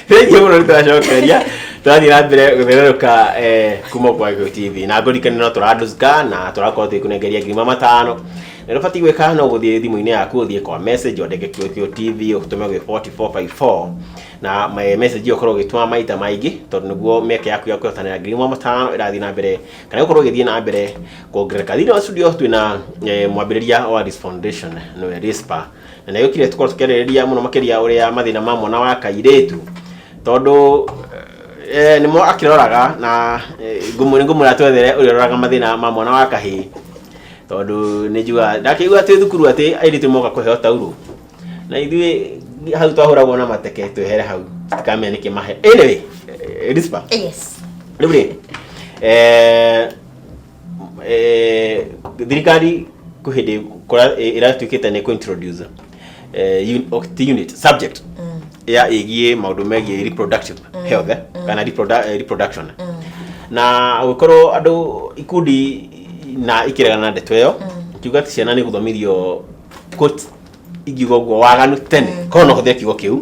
Thengiũ mũno nĩ tũracokeria tũrathiĩ na mbere gũthererũka kuma kwa Gĩkũyũ TV na ngũrikane no tũrandũcka na tũrakorwo tũgĩkũnengeria 5,000. Na ũrĩa ũbatiĩ gwĩka no gũthiĩ thimũ-inĩ yaku, ũthiĩ kwa message, wandĩke Gĩkũyũ TV, ũtũme gwĩ 4454 na message ĩyo ũkorwo ũgĩtũma maita maingĩ tondũ nĩguo mĩeke yaku ya kwĩhotanĩra 5,000 ĩrathiĩ na mbere kana gũkorwo ĩgĩthiĩ na mbere kuongerereka. Thĩinĩ wa studio twĩna mwambĩrĩria wa Liz Foundation, nĩwe Rispa, na nĩ agĩũkire tũkorwo tũkĩarĩrĩria mũno makĩria ũrĩa mathĩna ma mwana wa kairĩtu, tondũ nĩmo akĩroraga na nĩ ngũmwĩra twethere ũrĩa ũroraga mathĩna ma mwana wa kahĩĩ, tondũ nĩ njugaga ndakĩigua twĩ thukuru atĩ airĩtu moka kũheo taurũ na ithuĩ hau twahũragwo na mateke twehere hau tutikamenya nĩkĩ mahe. Anyway, Rispa. Yes. Rĩu rĩ, thirikari kwĩ hĩndĩ ĩratuĩkĩte nĩ kũ-introduce ti unit, subject ya ĩgiĩ maũndũ megiĩ reproductive health, kana reproduction, na gũkorwo andũ ikundi na ikĩregana na ndeto ĩyo, ikiuga atĩ ciana nĩ gũthomithio, quote, ingiuga ũguo, waganu tene, korwo no hũthĩre kiugo kĩu.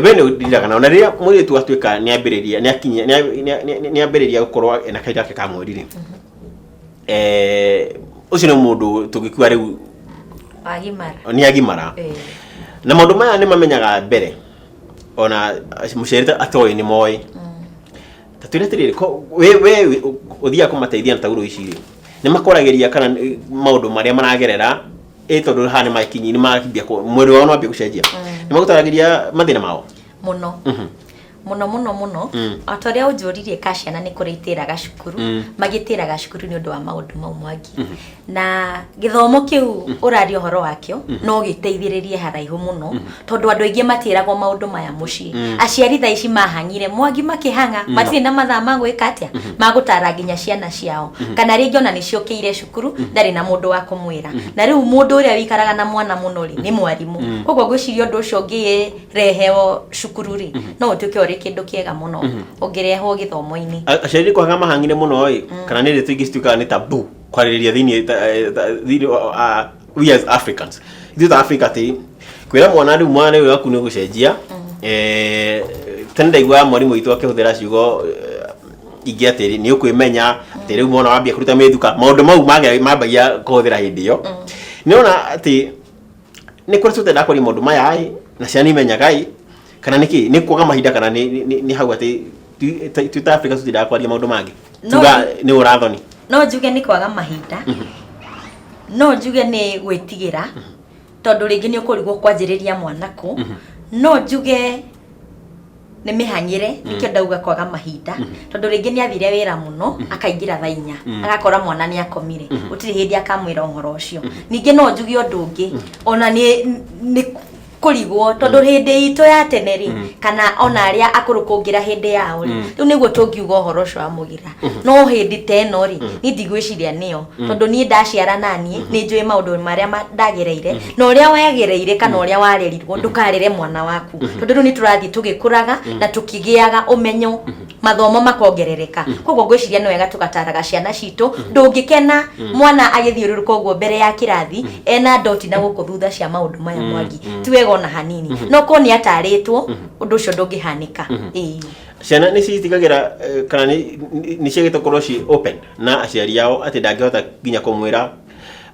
We nĩ ũndiraga nao na rĩrĩa mũirĩtu atuĩka nĩ ambĩrĩria nĩ akinyia nĩ ambĩrĩria gũkorwo ena kahinda gake ka mweri rĩ, ũcio nĩ mũndũ tũngĩkiuga rĩu wagimara. Nĩ agimara. Na maũndũ maya nĩ mamenyaga mbere ona mũciari atoĩ nĩ moĩ. Ta twĩre atĩrĩrĩ, we ũthiaga kũmateithia na taurũ ici rĩ, nĩ makwaragĩria kana maũndũ marĩa maragerera ĩ, tondũ haha nĩ makinyi nĩ mambia mwĩrĩ wao nĩ wambia gũcenjia, nĩ magũtaragĩria mathĩna mao? Mũno mũno mũno mũno. O ta ũrĩa ũnjũririe ka ciana nĩ kũrĩ itĩraga cukuru, magĩtĩraga cukuru nĩ ũndũ wa maũndũ mau mangĩ, na gĩthomo kĩu ũraria ũhoro wakĩo no gĩteithĩrĩrie haraihu mũno, tondũ andũ aingĩ matĩragwo maũndũ maya mũciĩ. Aciari thaa ici mahang'ire mwangi makĩhang'a, matirĩ na mathaa ma gwĩka atĩa, ma gũtara nginya ciana ciao, kana rĩngĩ ona nĩ ciũkĩire cukuru ndarĩ na mũndũ wa kũmwĩra. Na rĩu mũndũ ũrĩa wĩikaraga na mwana mũno rĩ, nĩ mwarimũ. Koguo ngwĩciria ũndũ ũcio ũngĩreheo cukuru rĩ, no ũtuĩke ũrĩ kĩndũ kĩega mũno ũngĩrehwo gĩthomo-inĩ. Aciari nĩ kwaga mahang'ire mũno ĩ, kana nĩ ndeto ingĩ cituĩkaga nĩ taboo kwarĩrĩria thĩinĩ thĩinĩ we as Africans, ithuĩ ta Africa, atĩ kwĩra mwana rĩu mwana rĩu waku nĩ gũcenjia. Tene ndaiguaga mwarimũ witũ akĩhũthĩra ciugo ingĩ atĩ nĩ ũkwĩmenya atĩ rĩu mwana wambia kũruta mĩthuka, maũndũ mau mambagia kũhũthĩra hĩndĩ ĩyo. Nĩona atĩ nĩ kũrĩ tũtenda kwaria maũndũ maya ĩ, na ciana imenyaga ĩ, kana nĩkĩ nĩ kwaga mahinda, kana nĩ hau atĩ twĩ ta Africa tũtindaga kwaria maũndũ mangĩ, tuga nĩ ũrathoni? No njuge nĩ kwaga mahinda, no njuge nĩ gwĩtigĩra tondũ rĩngĩ nĩ ũkũrigwo kwanjĩrĩria mwana kũ, no njuge nĩ mĩhang'ĩre. Nĩkĩo ndauga kwaga mahinda, tondũ rĩngĩ nĩ athire wĩra mũno, akaingĩra thaa 4, agakora mwana nĩ akomire, gũtirĩ hĩndĩ akamwĩra ũhoro ũcio. Ningĩ no njuge ũndũ ũngĩ, ona nĩ kũrigwo, tondũ hĩndĩ itũ ya tene rĩ, kana ona arĩa akũrũ kũngĩra hĩndĩ yao rĩ, rĩu nĩguo tũngiuga ũhoro ũcio wa mũgira. No hĩndĩ ta ĩno rĩ, niĩ ndigwĩciria nĩyo, tondũ niĩ ndaciara naniĩ nĩ njũĩ maũndũ marĩa ndagereire, na ũrĩa wagereire kana ũrĩa warerirwo ndũkarere mwana waku, tondũ rĩu nĩ tũrathiĩ tũgĩkũraga na tũkĩgĩaga ũmenyo, mathomo makongerereka. Koguo ngwĩciria nĩ wega tũgataraga ciana citũ. Ndũngĩkena mwana agĩthiũrũrũka ũguo mbere ya kĩrathi ena ndoti na gũkũ thutha cia maũndũ maya mwangi, ti wega ona hanini. No korwo nĩ atarĩtwo, ũndũ ũcio ndũngĩhanĩka. Ĩĩ. Ciana nĩ citigagĩra kana nĩ ciagĩte gũkorwo ci open na aciari ao atĩ ndangĩhota nginya kũmwĩra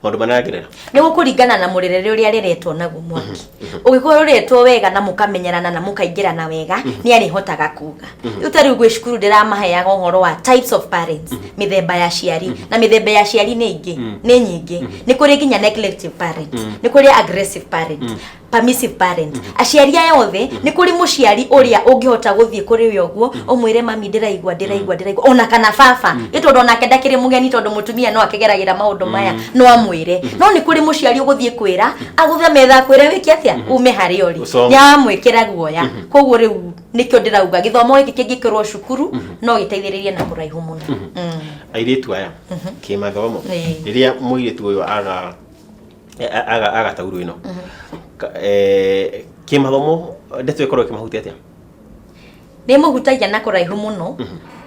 maũndũ marĩa aragerera? Nĩ gũkũringana na mũrerere ũrĩa areretwo naguo, Mwangi. Ũngĩkorwo ũreretwo wega na mũkamenyerana na mũkaingĩrana wega, nĩ arĩhotaga kuga. Rĩu ta rĩu gwĩ cukuru ndĩramaheaga ũhoro wa types of parents, mĩthemba ya aciari, na mĩthemba ya aciari nĩ ingĩ, nĩ nyingĩ. Nĩ kũrĩ nginya neglective parents, nĩ kũrĩ aggressive parents, permissive parent, aciari aya othe. Nĩ kũrĩ mũciari ũrĩa ũngĩhota gũthiĩ kũrĩ we ũguo ũmwĩre, "Mami, ndĩraigua, ndĩraigua, ndĩraigua," ona kana baba, ĩ tondũ onake ndakĩrĩ mũgeni, tondũ mũtumia no akĩgeragĩra maũndũ maya, no amwĩre. No nĩ kũrĩ mũciari ũgũthiĩ kwĩra agũthe metha akwĩre wĩke atĩa, ume harĩa ũrĩ. Ũcome. Nĩ aramwĩkĩra guoya. Koguo rĩu nĩkĩo ndĩrauga gĩthomo gĩkĩ kĩngĩkĩrwo cukuru no gĩteithĩrĩrie na kũraihu mũno. Airĩtu aya kĩmathomo, rĩrĩa mũirĩtu ũyũ aga taurũ ĩno, kĩmathomo ndeto ĩkorwo ĩkĩmahutia atĩa? Nĩ mũhutagia na kũraihu mũno,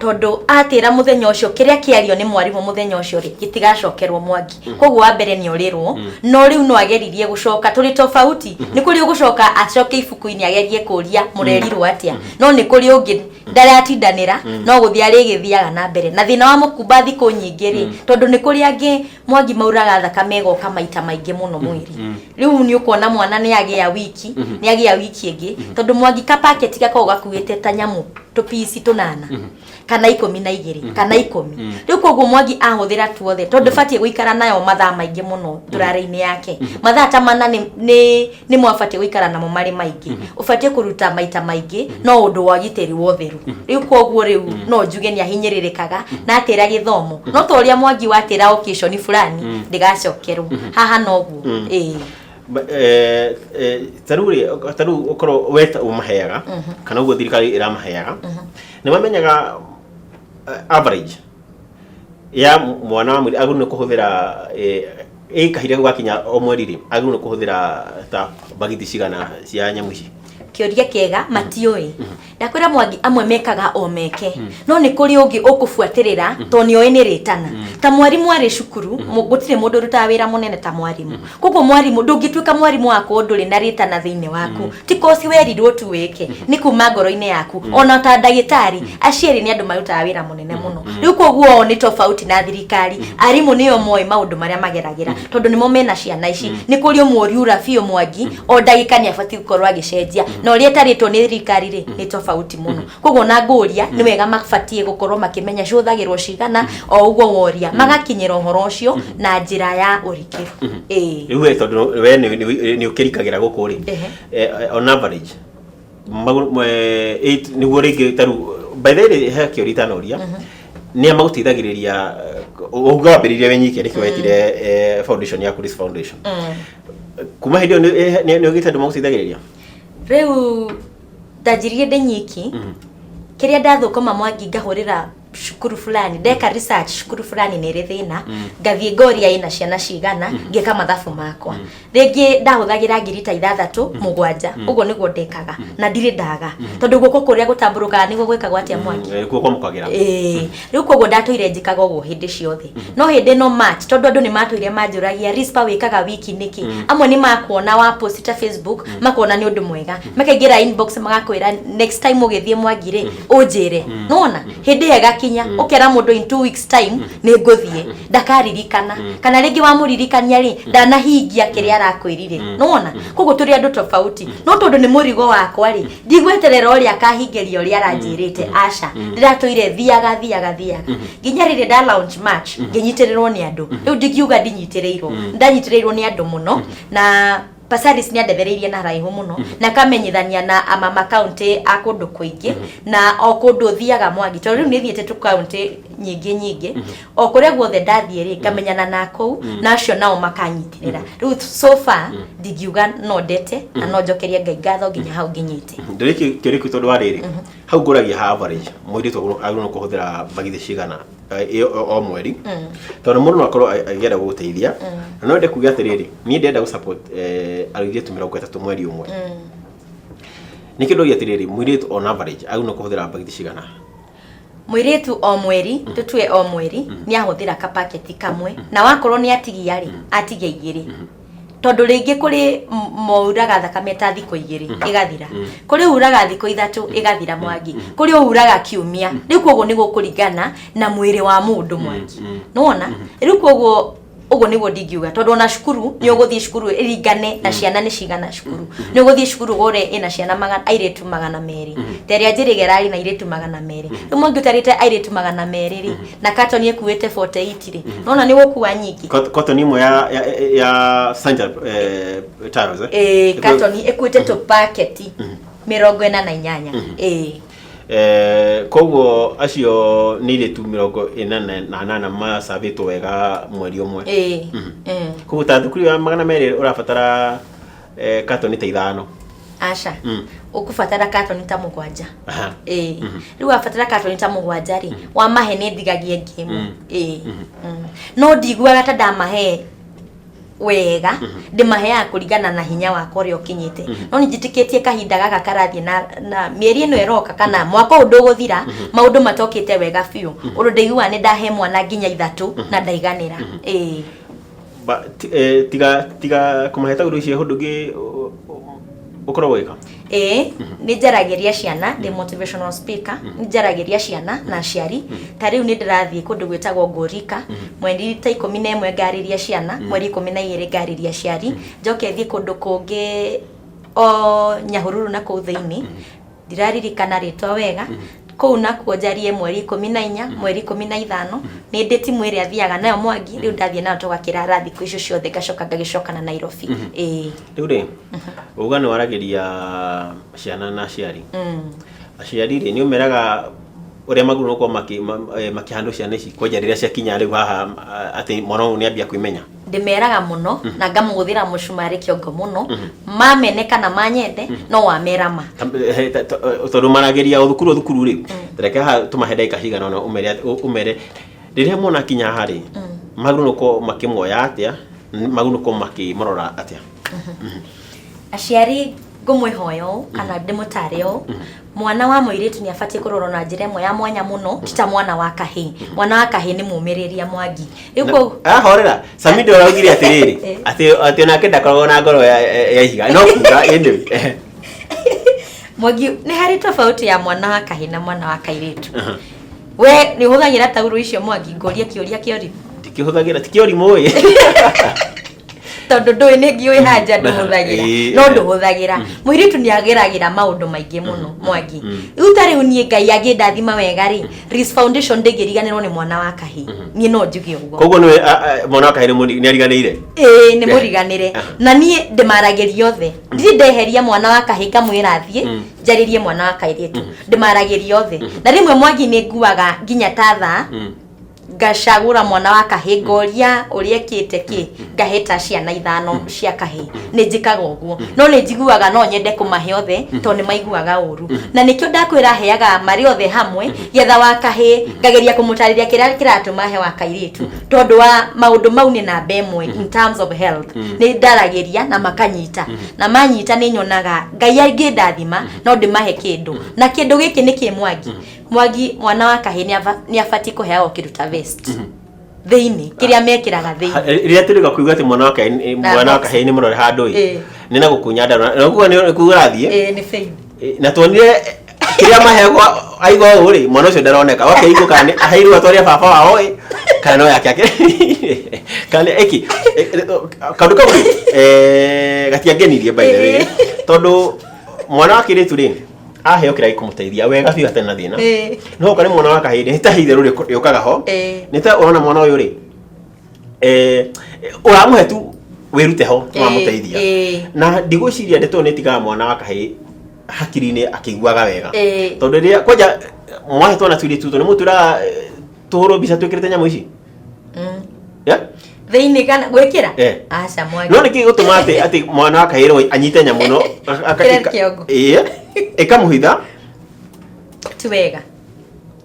tondũ atĩra mũthenya ũcio kĩrĩa kĩario nĩ mwarimũ mũthenya ũcio rĩ, gĩtigacokerwo Mwangi. Koguo wa mbere nĩ orĩrwo, no rĩu no ageririe gũcoka tũrĩ tofauti. Nĩ kũrĩ ũgũcoka acoke ibuku-inĩ agerie kũria mũrerirwo atĩa, no nĩ kũrĩ ũngĩ ndaratindanĩra, no gũthiĩ arĩgĩthiaga na mbere. Na thĩna wa mũkumba thikũ nyingĩ rĩ, tondũ nĩ kũrĩ angĩ Mwangi mauraga thakame ĩgoka maita maingĩ mũno mwĩrĩ. Rĩu nĩ ũkuona mwana nĩ agĩa wiki, nĩ agĩa wiki ĩngĩ, tondũ Mwangi ka packet gakoragwo gakuĩte ta nyamũ tũpici tũnana kana 12 kana 10. Rĩu koguo Mwangi ahũthĩra tuothe, tondũ ndũbatiĩ gũikara nayo mathaa maingĩ mũno ndũrarĩ-inĩ yake. Mathaa ta mana nĩ mwabatiĩ gũikara namo marĩ maingĩ, ũbatiĩ kũruta maita maingĩ, no ũndũ wa ũgitĩri wa ũtheru. Rĩu koguo rĩu no njuge nĩ ahinyĩrĩrĩkaga na atĩra gĩthomo, no ta ũrĩa Mwangi watĩra occasion fulani ndĩgacokerwo haha noguo, ĩĩ. Ta rĩu rĩ, ta rĩu ũkorwo we ta ũmaheaga kana ũguo thirikari ĩramaheaga, nĩ mamenyaga average ya mwana wa mweri agĩrĩirwo nĩ kũhũthĩra ĩ kahinda kau gakinya o mweri rĩ, agĩrĩirwo nĩ kũhũthĩra ta bagiti cigana cia nyamũ ici? Kĩũria kĩega. Matiũĩ. Ndakwĩra Mwangi, amwe mekaga o meke, no nĩ kũrĩ ũngĩ ũkũbuatĩrĩra tondũ nĩ oĩ nĩ rĩtana. Ta mwarimũ arĩ cukuru, gũtirĩ mũndũ ũrutaga wĩra mũnene ta mwarimũ. Koguo mwarimũ, ndũngĩtuĩka mwarimũ wakorwo ndũrĩ na rĩtana thĩinĩ waku. Ti koci werirwo tu wĩke, nĩ kuma ngoro-inĩ yaku. Ona ta ndagĩtarĩ, aciari nĩ andũ marutaga wĩra mũnene mũno. Rĩu koguo o nĩ tofauti na thirikari. Arimũ nĩo moĩ maũndũ marĩa mageragĩra, tondũ nĩmo mena ciana ici. Nĩ kũrĩ ũmwe ũriura biũ Mwangi, o ndagĩka nĩ abatiĩ gũkorwo agĩcenjia, na ũrĩa ĩtarĩtwo nĩ thirikari rĩ, nĩ tofauti mũno. Koguo na ngũria nĩ wega mabatiĩ gũkorwo makĩmenya cihũthagĩrwo cigana, o ũguo woria magakinyĩra ũhoro ũcio na njĩra ya ũrikĩru, ĩĩ. Rĩu we, tondũ we nĩ ũkĩrikagĩra gũkũ rĩ, on average nĩguo rĩngĩ ta rĩu, by the way, he kĩũria itanoria: nĩ a magũteithagĩrĩria? Uga wambĩrĩirie wĩ nyike, nĩkĩo wetire foundation yaku Risk Foundation. Kuma hĩndĩ ĩyo nĩ ũgĩte andũ magũteithagĩrĩria? Rĩu ndanjirie ndĩ nyiki. Kĩrĩa ndathũkũma Mwangi, ngahũrĩra cukuru fulani, ndeka research cukuru fulani nĩ ĩrĩ thĩna, ngathiĩ ngoria ĩna ciana cigana, ngeka mathabu makwa. Rĩngĩ ndahũthagĩra ngiri ta 6, 7, ũguo nĩguo ndekaga, na ndirĩ ndaga, tondũ guoko kũrĩa gũtambũrũkaga nĩguo gwĩkagwo atĩa, Mwangi? Kuo kwamũkagĩra. Ĩĩ. Rĩu koguo ndatũire njĩkaga ũguo hĩndĩ ciothe, no hĩndĩ ĩno March, tondũ andũ nĩ matũire manjũragia, "Rispa, wĩkaga wiki nĩkĩ?" Amwe nĩ makuona wa post ta Facebook, makona nĩ ũndũ mwega, makaingĩra inbox magakwĩra, "Next time ũgĩthiĩ Mwangi rĩ, ũnjĩre." Nĩwona hĩndĩ ĩyo ĩgakinya, ũkera mũndũ in 2 weeks time nĩ ngũthiĩ, ndakaririkana, kana rĩngĩ wamũririkania rĩ, ndanahingia kĩrĩa arakwĩrire. Nĩwona koguo tũrĩ andũ tofauti, no tondũ nĩ mũrigo wakwa rĩ, ndigweterera ũrĩa akahingĩria ũrĩa aranjĩrĩte, aca. Ndĩratũire thiaga thiaga thiaga nginya rĩrĩa nda launch March, ngĩnyitĩrĩrwo nĩ andũ. Rĩu ndingiuga ndinyitĩrĩirwo, ndanyitĩrĩirwo nĩ andũ mũno, na Pasaris nĩ andethereirie na haraihu mũno na akamenyithania na amama kaunti a kũndũ kũingĩ, na o kũndũ thiaga Mwangi, tondũ rĩu nĩ thiĩte tu kaunti nyingĩ nyingĩ, o kũrĩa guothe ndathiĩ rĩ, ngamenyana na kũu na acio nao makanyitĩrĩra. Rĩu so far ndingiuga no ndete, na no njokerie Ngai ngatho nginya hau nginyĩte. Ndũrĩ kĩũria kĩu, tondũ wa rĩrĩ, hau ngũragia ha average mũirĩtu agĩrĩirwo nĩ kũhũthĩra bagithi cigana ĩyo o mweri, tondũ mũndũ no akorwo agĩenda gũgũteithia na no ende kuga atĩrĩrĩ, "Niĩ ndĩrenda gũ support airĩtu 30 mweri ũmwe." Nĩkĩo ndoria atĩrĩrĩ, mũirĩtu on average agĩrĩirwo nĩ kũhũthĩra bagithi cigana? Mũirĩtu o mweri, tũtue o mweri nĩ ahũthĩra kapaketi kamwe, na wakorwo nĩ atigia rĩ, atigia igĩrĩ, tondũ rĩngĩ kũrĩ mauraga thakame ta thikũ 2 ĩgathira, kũrĩ uraga thikũ 3 ĩgathira Mwangi, kũrĩ uraga kiumia. Rĩu koguo nĩ gũkũringana na mwĩrĩ wa mũndũ Mwangi, nĩwona? Rĩu koguo ũguo nĩguo ndingiuga, tondũ ona cukuru nĩ ũgũthiĩ cukuru ĩringane na ciana nĩ cigana cukuru. Nĩ ũgũthiĩ cukuru ũgũre ĩna ciana magana, airĩtu 200, ta ĩrĩa njĩrĩga ĩrarĩ na airĩtu 200. Rĩu Mwangi, ũtarĩte airĩtu 200 rĩ, na katoni ĩkuĩte 48 rĩ, nona nĩ gũkua nyingĩ. Cotton imwe ya sanitary towels, eh? Ĩĩ, katoni ĩkuĩte tũpaketi 48, ĩĩ. Koguo acio nĩ airĩtu 48 macabĩtwo wega mweri ũmwe. Ĩĩ. Koguo ta thukuru ya 200 ũrabatara katoni ta 5? Aca, ũkũbatara katoni ta 7. Ĩĩ, rĩu wabatara katoni ta 7 rĩ, wamahe nĩ ndigagia ĩngĩ ĩmwe, ĩĩ. No ndiguaga ta ndamahe. Wega ndĩmaheaga kũringana na hinya wakwa ũrĩa ũkinyĩte, no nĩ njĩtĩkĩtie kahinda gaka karathiĩ na mĩeri ĩno ĩroka kana mwaka ũyũ ndũgũthira maũndũ matokĩte wega biũ, ũndũ ndĩiguaga nĩ ndahe mwana nginya 3 na ndaiganĩra, ĩĩ. Tiga kũmahe taurũ icio, ũndũ ũngĩ ũkoragwo wĩka? Ĩĩ, nĩ njaragĩria ciana, ndĩ motivational speaker, nĩ njaragĩria ciana na aciari. Ta rĩu nĩ ndĩrathiĩ kũndũ gwĩtagwo Ngũrika mweri ta 11 ngarĩria ciana, mweri 12 ngarĩria aciari. Njoke thiĩ kũndũ kũngĩ o Nyahururu na kũu thĩinĩ, ndiraririkana rĩtwa wega, kũu nakuo njarie mweri 14, mweri 15. Nĩ ndĩ timu ĩrĩa thiaga nayo, Mwangi. Rĩu ndathiĩ nayo tũgakĩrara thikũ icio ciothe, ngacoka ngagĩcoka na Nairobi, ĩĩ. Rĩu rĩ, uga nĩ waragĩria ciana na aciari. Aciari rĩ, nĩ ũmeraga ũrĩa magĩrĩirwo gũkorwo makĩhandwo ciana ici kwanja rĩrĩa ciakinya rĩu haha, atĩ mwana ũyũ nĩ ambia kwĩmenya? Ndĩmeraga mũno na ngamũgũthĩra mũcumarĩ kĩongo mũno, mamene kana manyende, no wamera ma. Tondũ maragĩria o thukuru o thukuru rĩ, reke haha tũmahe ndagĩka cigana ũna ũmere ũmere rĩrĩa mwana akinya haha rĩ, magĩrĩirwo gũkorwo makĩmuoya atĩa, magĩrĩirwo gũkorwo makĩmũrora atĩa? Aciari, ngũmwĩhoya ũũ kana ndĩmũtare ũũ: mwana wa mũirĩtu nĩ abatiĩ kũrorwo na njĩra ĩmwe ya mwanya mũno, ti ta mwana wa kahĩĩ. Mwana wa kahĩĩ nĩ mũmĩrĩria, Mwangi. Rĩu Ahorera Samido araugire atĩrĩrĩ, atĩ onake ndakoragwo na ngoro ya ihiga, no kuga anyway. Mwangi, nĩ harĩ tofauti ya mwana wa kahĩĩ na mwana wa kairĩtu. We nĩ ũhũthagĩra taurũ icio, Mwangi? Ngũrie kĩũria kĩorimũ. Ndikĩhũthagĩra, ti kĩorimũ ĩ. Tondũ ndũĩ nĩ ngiũĩ hanja ndũhũthagĩra. No ndũhũthagĩra. Mũirĩtu nĩ ageragĩra maũndũ maingĩ mũno, Mwangi. Rĩu ta rĩu niĩ Ngai angĩndathima wega rĩ, Reese Foundation ndĩngĩriganĩrwo nĩ mwana wa kahĩĩ, niĩ no njuge ũguo. Koguo nĩwe mwana wa kahĩĩ nĩ ariganĩire? Ĩĩ, nĩ mũriganĩre. Na niĩ ndĩmaragĩria othe, ndirĩ ndeheria mwana wa kahĩĩ ngamwĩra athiĩ njarĩrie mwana wa kairĩtu. Ndĩmaragĩria othe, na rĩmwe, Mwangi, nĩ nguaga nginya ta thaa ngacagũra mwana wa kahĩĩ, ngoria ũrĩa ekĩte kĩ, ngahĩta ciana 5 cia kahĩĩ. Nĩ njĩkaga ũguo, no nĩ njiguaga no nyende kũmahe othe tondũ nĩ maiguaga ũru, na nĩkĩo ndakwĩra heaga marĩ othe hamwe, getha wa kahĩĩ ngageria kũmũtarĩria kĩrĩa kĩratũma he wa kairĩtu, tondũ wa maũndũ mau nĩ namba ĩmwe in terms of health. Nĩ ndaragĩria na makanyita, na manyita nĩ nyonaga Ngai angĩndathima no ndĩmahe kĩndũ. Na kĩndũ gĩkĩ nĩ kĩ, Mwangi? Mwangi, mwana wa kahĩĩ nĩ abatiĩ kũheagwo kĩndũ ta vest thĩinĩ, kĩrĩa mekĩraga thĩinĩ. Rĩrĩa tũrĩga kuiga atĩ mwana wa kahĩĩ Na mwana wa box. kahĩĩ nĩ mũrore handũ ĩ, nĩ na gũkunya nda na kuga nĩ kuga ũrathiĩ. Ĩĩ, nĩ faith. Na tuonire kĩrĩa maheagwo aigua ũũ rĩ, mwana ũcio ndaroneka wakeigwo kana nĩ aheirwo atwarĩre baba wao ĩ, kana no yake ake kana ĩki kaũndũ kau rĩ, gatiangenirie, by the way, tondũ mwana wa kĩirĩtu rĩ, aheo kĩrĩa gĩkũmũteithia wega biũ hatarĩ na thĩna. No oka nĩ mwana wa kahĩĩ, nĩ ta itherũ rĩũkaga ho. Nĩ ta ũrona mwana ũyũ rĩ, ũramũhe tu wĩrute ho nĩwamũteithia. Na ndigwĩciria ndeto ĩyo nĩ ĩtigaga mwana wa kahĩĩ hakiri-inĩ akĩiguaga wega, tondũ rĩrĩa kwanja mwahe twana tũirĩtu tũ nĩ mũtwĩraga tũhũrwo mbica twĩkĩrĩte nyamũ ici. Yeah? Thĩinĩ kana gwĩkĩra? Aca, Mwangi. No nĩkĩ gĩgũtũma atĩ mwana wa kahĩĩ rĩu anyite nyamũ no Kĩrĩa kĩongo. Ĩĩ, ĩkamũhitha? Ti wega,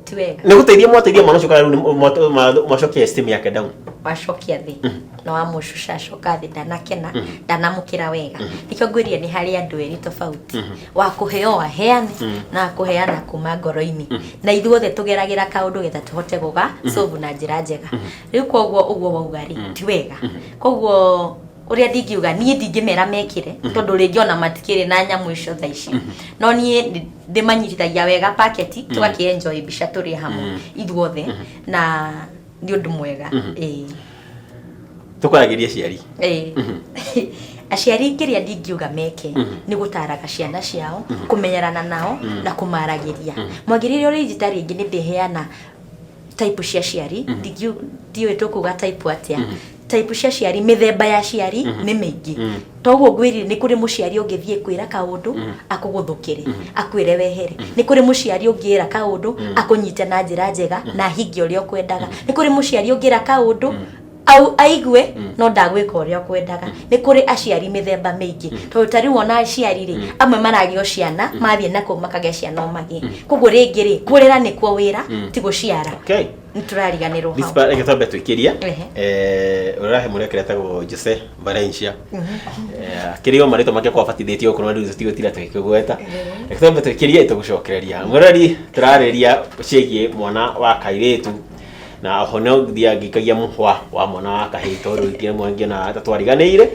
ti wega. Nĩ gũteithia mwateithia mwana ũcio kana rĩu nĩ mwacokia esteem yake down? Wacokia thĩ na wamũcuca acoka thĩ, ndanakena, ndanamũkĩra wega. Nĩkĩo ngwĩrire nĩ harĩ andũ erĩ tofauti, wa kũheo aheane na wa kũheana kuma ngoro-inĩ, na ithuothe tũgeragĩra kaũndũ getha tũhote gũga solve na njĩra njega. Rĩu koguo ũguo wauga rĩ, ti wega. Koguo ũrĩa ndingiuga niĩ, ndingĩmera mekĩre, tondũ rĩngĩ ona matikĩrĩ na nyamũ icio thaa ici, no niĩ ndĩmanyitithagia wega paketi, tũgakĩ enjoy mbica tũrĩ hamwe ithuothe, na nĩ ũndũ mwega, ĩĩ. Tũkwaragĩria aciari. Ĩĩ. Aciari, kĩrĩa ndingiuga meke nĩ gũtaraga ciana ciao, kũmenyerana nao na kũmaragĩria. Mwagĩrĩire ũrĩa injita rĩngĩ nĩ ndĩheana type cia aciari. Ndiũĩ tũkuga type atĩa, type cia aciari, mĩthemba ya aciari nĩ mĩingĩ. Toguo ngwĩrire, nĩ kũrĩ mũciari ũngĩthiĩ kwĩra kaũndũ akũgũthũkĩre, akwĩre wehere. Nĩ kũrĩ mũciari ũngĩra kaũndũ akũnyite na njĩra njega na ahingie ũrĩa ũkwendaga. Nĩ kũrĩ mũciari ũngĩra kaũndũ Au aigue no ndagwĩka ũrĩa ũkwendaga. Nĩ kũrĩ aciari mĩthemba mĩingĩ, tondũ ta rĩu ona aciari rĩ, amwe maragĩa o ciana, mathiĩ nakũu makagĩa ciana o magĩe. Koguo rĩngĩ rĩ, kũrera nĩkuo wĩra, ti gũciara. Nĩ tũrariganĩrwo hau. Rispa, reke twambe twĩkĩrie. Ehe. Ũrĩa ũrahe mũrekera etagwo Jose Valencia. Akĩrĩ o marĩtwa make kwa batithĩtio gũkũ, no rĩu tũtigũtinda tũgĩkĩgweta. Reke twambe twĩkĩrie, tũgũcokereria. Mũrori, tũrarĩria ciĩgiĩ mwana wa kairĩtu, na oho no thiaga ngĩikagia mũhwa wa mwana wa kahĩĩ, tondũ rĩmwe ngĩona ta twariganĩire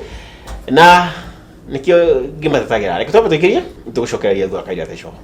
na nĩkĩo ngĩmatetagĩra. Reke twambe twĩkĩrie, tũgũcokereria thutha wa kahinda gatarĩ coho.